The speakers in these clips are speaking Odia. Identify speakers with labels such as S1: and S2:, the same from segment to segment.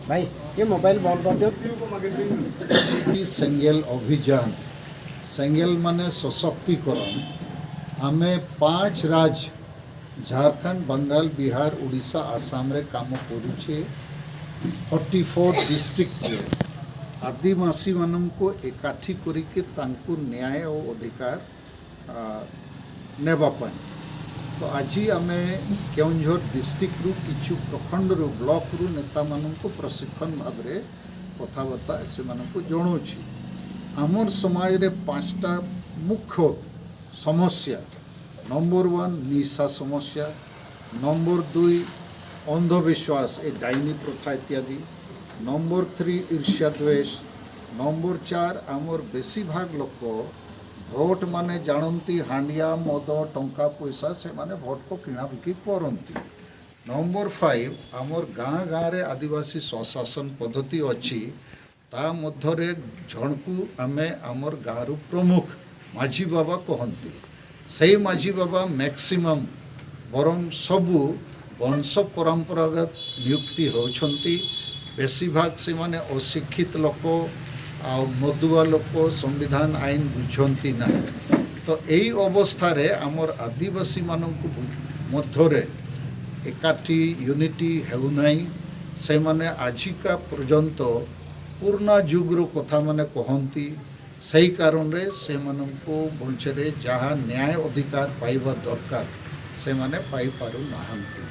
S1: ଭାଇ, ଏ ମୋବାଇଲ ବନ୍ଦ କରିଦିଅ।
S2: ସେଙ୍ଗେଲ ଅଭିଯାନ, ସେଙ୍ଗେଲ ମାନେ ସଶକ୍ତିକରଣ। ଆମେ ପାଞ୍ଚ ରାଜ୍ୟ, ଝାଡ଼ଖଣ୍ଡ, ବଙ୍ଗାଲ, ବିହାର, ଓଡ଼ିଶା, ଆସାମରେ କାମ କରୁଛେ। 44 ଡିଷ୍ଟ୍ରିକ୍ଟରେ ଆଦିବାସୀମାନଙ୍କୁ ଏକାଠି କରିକି ତାଙ୍କୁ ନ୍ୟାୟ ଓ ଅଧିକାର ନେବା ପାଇଁ। ତ ଆଜି ଆମେ କେଉଁଝର ଡିଷ୍ଟ୍ରିକ୍ଟରୁ କିଛି ପ୍ରଖଣ୍ଡରୁ, ବ୍ଲକରୁ ନେତାମାନଙ୍କୁ ପ୍ରଶିକ୍ଷଣ ଭାବରେ କଥାବାର୍ତ୍ତା ସେମାନଙ୍କୁ ଜଣାଉଛି। ଆମର ସମାଜରେ ପାଞ୍ଚଟା ମୁଖ୍ୟ ସମସ୍ୟା। ନମ୍ବର 1, ନିଶା ସମସ୍ୟା। ନମ୍ବର 2, ଅନ୍ଧବିଶ୍ୱାସ, ଏ ଡାଇନି ପ୍ରଥା ଇତ୍ୟାଦି। ନମ୍ବର 3, ଈର୍ଷା ଦ୍ୱେଷ। ନମ୍ବର 4, ଆମର ବେଶୀଭାଗ ଲୋକ ଭୋଟ ମାନେ ଜାଣନ୍ତି ହାଣ୍ଡିଆ, ମଦ, ଟଙ୍କା ପଇସା, ସେମାନେ ଭୋଟକୁ କିଣାବିକି କରନ୍ତି। ନମ୍ବର 5, ଆମର ଗାଁ ଗାଁରେ ଆଦିବାସୀ ସ୍ୱଶାସନ ପଦ୍ଧତି ଅଛି। ତା ମଧ୍ୟରେ ଜଣକୁ ଆମେ ଆମର ଗାଁରୁ ପ୍ରମୁଖ ମାଝୀ ବାବା କହନ୍ତି। ସେଇ ମାଝୀ ବାବା ମ୍ୟାକ୍ସିମମ୍ ବରଂ ସବୁ ବଂଶ ପରମ୍ପରାଗତ ନିଯୁକ୍ତି ହେଉଛନ୍ତି। ବେଶୀଭାଗ ସେମାନେ ଅଶିକ୍ଷିତ ଲୋକ ଆଉ ମଦୁଆ ଲୋକ, ସମ୍ବିଧାନ, ଆଇନ ବୁଝନ୍ତି ନାହିଁ। ତ ଏଇ ଅବସ୍ଥାରେ ଆମର ଆଦିବାସୀମାନଙ୍କୁ ମଧ୍ୟରେ ଏକାଠି ୟୁନିଟି ହେଉନାହିଁ। ସେମାନେ ଆଜିକା ପର୍ଯ୍ୟନ୍ତ ପୁରୁଣା ଯୁଗର କଥାମାନେ କହନ୍ତି। ସେହି କାରଣରେ ସେମାନଙ୍କୁ ବଞ୍ଚରେ ଯାହା ନ୍ୟାୟ ଅଧିକାର ପାଇବା ଦରକାର, ସେମାନେ ପାଇପାରୁନାହାନ୍ତି।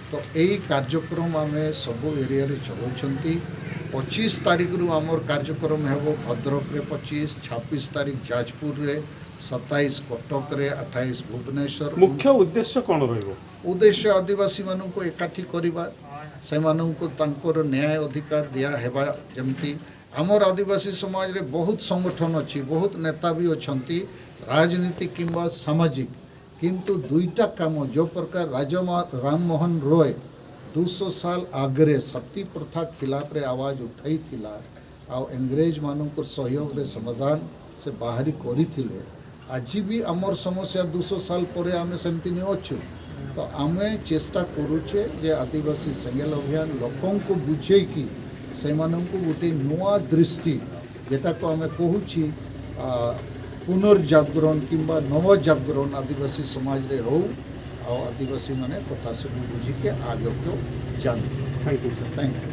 S2: ତ ଏଇ କାର୍ଯ୍ୟକ୍ରମ ଆମେ ସବୁ ଏରିଆରେ ଚଲାଉଛନ୍ତି। 25 ତାରିଖରୁ ଆମର କାର୍ଯ୍ୟକ୍ରମ ହେବ ଭଦ୍ରକରେ 25, 26 ତାରିଖ ଯାଜପୁରରେ, 27 କଟକରେ, 28 ଭୁବନେଶ୍ୱର।
S3: ମୁଖ୍ୟ ଉଦ୍ଦେଶ୍ୟ କ'ଣ ରହିବ?
S2: ଉଦ୍ଦେଶ୍ୟ ଆଦିବାସୀମାନଙ୍କୁ ଏକାଠି କରିବା, ସେମାନଙ୍କୁ ତାଙ୍କର ନ୍ୟାୟ ଅଧିକାର ଦିଆ ହେବା। ଯେମିତି ଆମର ଆଦିବାସୀ ସମାଜରେ ବହୁତ ସଂଗଠନ ଅଛି, ବହୁତ ନେତା ବି ଅଛନ୍ତି, ରାଜନୀତି କିମ୍ବା ସାମାଜିକ। କିନ୍ତୁ ଦୁଇଟା କାମ, ଯେଉଁ ପ୍ରକାର ରାଜା ରାମମୋହନ ରୟ 200 ସାଲ ଆଗରେ ସତୀ ପ୍ରଥା ଖିଲାଫରେ ଆୱାଜ ଉଠାଇଥିଲା ଆଉ ଇଂରେଜମାନଙ୍କ ସହଯୋଗରେ ସମାଧାନ ସେ ବାହାରି କରିଥିଲେ, ଆଜି ବି ଆମର ସମସ୍ୟା 200 ସାଲ ପରେ ଆମେ ସେମିତି ହିଁ ଅଛୁ। ତ ଆମେ ଚେଷ୍ଟା କରୁଛେ ଯେ ଆଦିବାସୀ ସେଙ୍ଗେଲ ଅଭିଯାନ ଲୋକଙ୍କୁ ବୁଝେଇକି ସେମାନଙ୍କୁ ଗୋଟେ ନୂଆ ଦୃଷ୍ଟି, ଯେଟାକୁ ଆମେ କହୁଛି ପୁନର୍ଜାଗରଣ କିମ୍ବା ନବଜାଗରଣ ଆଦିବାସୀ ସମାଜରେ ହଉ ଆଉ ଆଦିବାସୀମାନେ କଥା ସବୁ ବୁଝିକି ଆଗକୁ ଯାଆନ୍ତୁ।
S3: Thank you sir.
S2: Thank you.